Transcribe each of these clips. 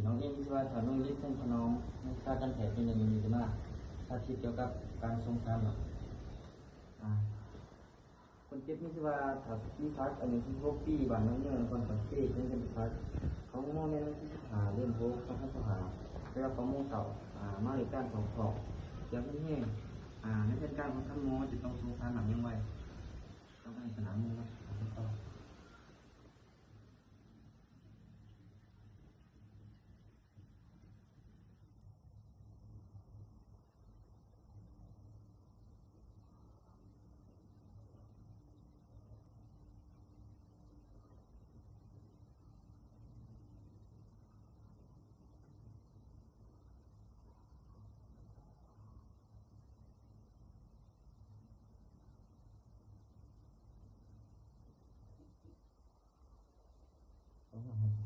ນ້ອງເອງຊື່ວ່າ ທ້າວໜຸ່ຍ ລິດ ແສງຂະໜອງ ນັກສຶກສາການແພດ ຢູ່ໃນມື້ນີ້ຈະມາສາທິດກ່ຽວກັບການສົ່ງສານເນາະ. ອາ ຄົນເຈັບມີຊື່ວ່າ ທ້າວສຸດທິສັກ ອາຍຸສີ່ສິບຫົກປີ ບ້ານໜອງເໜືອ ນະຄອນປາກເຊ ແຂວງຈຳປາສັກ. ເຂົ້າໂຮງໝໍແມ່ນວັນທີສິບຫ້າ ເດືອນຫົກ ສອງພັນຊາວຫ້າ ເວລາເກົ້າໂມງເຊົ້າ. ອາ ມາດ້ວຍການທ້ອງຂອກ, ເຈັບແຮງ. ອາ ໃນແຜນການຂອງທ່ານໝໍ ຈະຕ້ອງສົ່ງສານນ້ຳຢ່າງໄວ. ຕ້ອງໃຫ້ສະໜາມເມືອງເນາະ. ຕ້ອງໃຫ້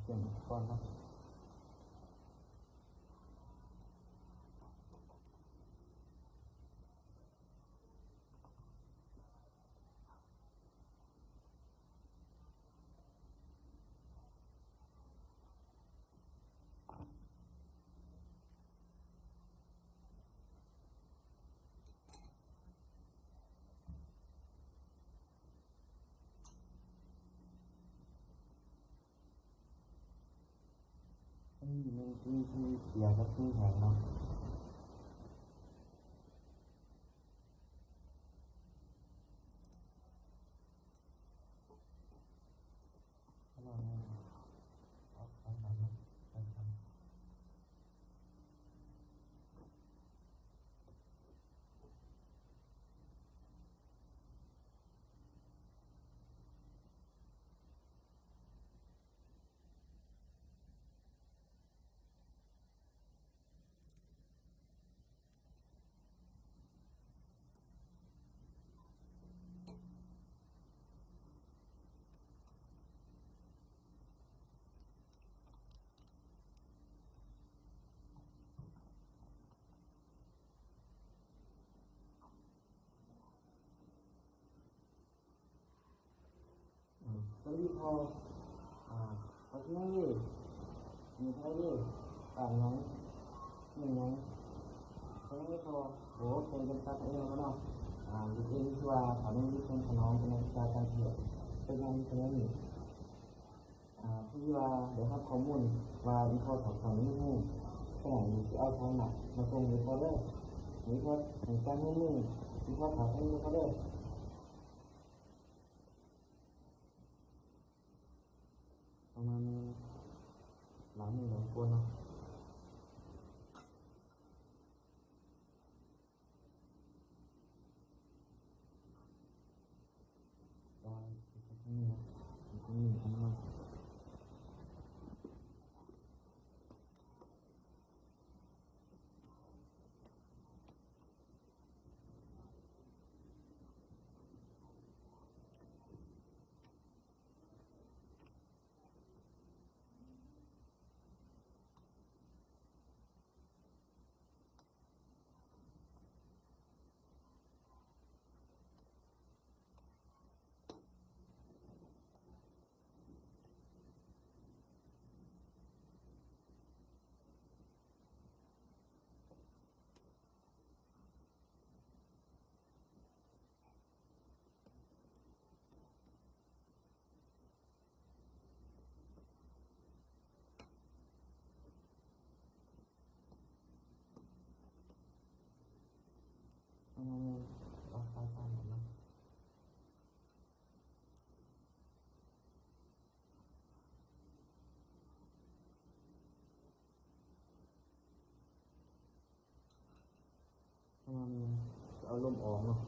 ເສຍງກ່ອນເນາະ. ອັນນີ້ແມ່ນມີທີ່ເສຍກັບທີ່ຫຍັງເນາະ? ສະຫວັດດີພໍ່ ອາ ເຂົາຊື່ຫຍັງເດ? ຢູ່ໃສເດ? ບ້ານຫຍັງ? ເມືອງຫຍັງ? ເຂົາຍັງບໍ່ພໍ. ໂອ້ ເປັນ ເປັນສັດເອງເນາະ. ອາ ເອງຊື່ວ່າ ເຂົາຍັງຢູ່ເທິງຂະໜອງ ເປັນນັກສຶກສາການແພດ ເຮັດງານຢູ່ຂະແໜງນີ້. ອາ ທີ່ວ່າໄດ້ຮັບຂໍ້ມູນວ່າ ອີ່ພໍ່ສອງຄົນນີ້ຮູ້ ສະນັ້ນຊິເອົາສານນ້ຳມາສົ່ງໃຫ້ພໍ່ເດີ ໃຫ້ພໍ່ ໃຫ້ການຮ່ວມມື ອີ່ພໍ່ຖ້າໃຫ້ຢູ່ພໍ່ເດີ. ປະມານນີ້ ຫຼາຍມື້ຫຼາຍຄົນເນາະ. ປະມານນີ້ ເອົາລົມອອກເນາະ.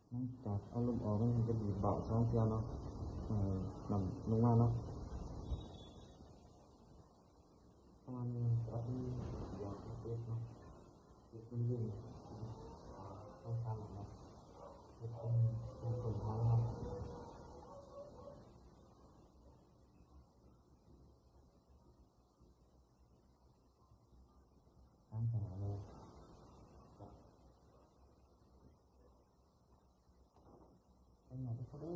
ຫຼັງຈາກເອົາລົມອອກແລ້ວ ເຮົາກະບີບເບົາສອງເທື່ອເນາະ ໃຫ້ນ້ຳລົງມາເນາະ. ປະມານນີ້ ເອົາທີ່ຢາພິເສດເນາະ ເຮັດເປັນເວນ ເອົາສອງສາມເນາະ ເຮັດເປັນ ເປັນຕົ້ນໄມ້ເນາະ. ທາງຂະໜາດເລີຍ ຂະໜາດທີ່ ເດີ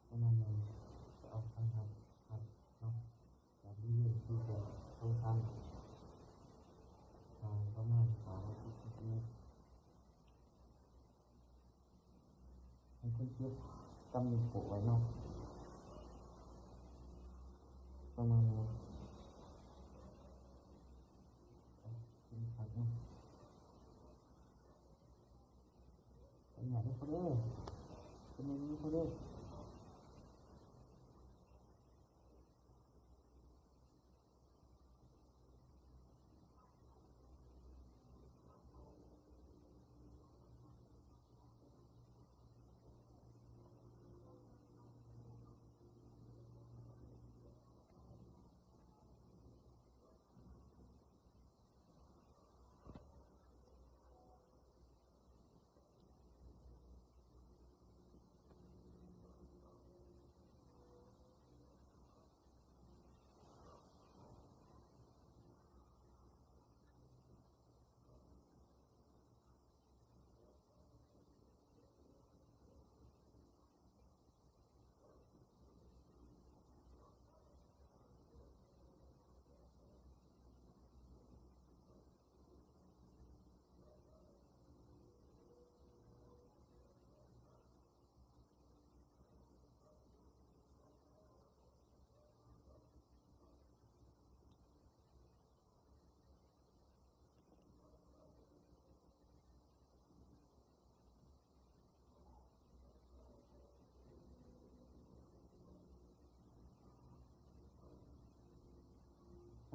ປະມານນັ້ນ ຈະອອກທາງຮັດ ຮັດເນາະ ຈາກວິວທີ່ເປັນໂທງຊັນ ທາງປະມານສາມສິບເມດ. ໃຫ້ຄົນເຈັບກຳໂປະໄວ້ເນາະ ປະມານນີ້ ເຂັມຂັດເນາະ ເປັນຫຍັງເດີພໍ່ເດີ ເປັນຫຍັງເດີພໍ່ເດີ.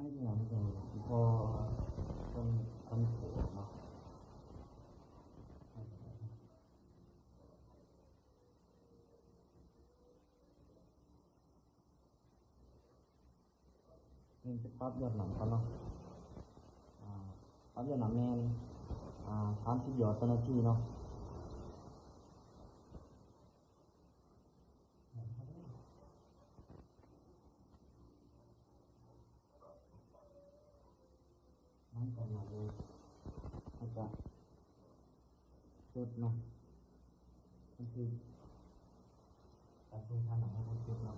ໃຫ້ຫຍັງເຖິງພໍເປັນຄົນໂຫດເນາະ? ນີ້ຈະປັບຍອດນ້ຳກ່ອນເນາະ. ອາ ປັບຍອດນ້ຳແມ່ນ ອາ ສາມສິບຢອດຕໍ່ນາທີເນາະ. ຫຼັງຈາກນັ້ນເລີຍ ເຮົາຈະຈົດເນາະ ມັນຄືການສົ່ງສານເນາະ ເຮົາຈະຈົດເນາະ.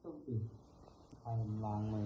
ຕ້ອງເປັນ ໃຫ້ລ້າງມື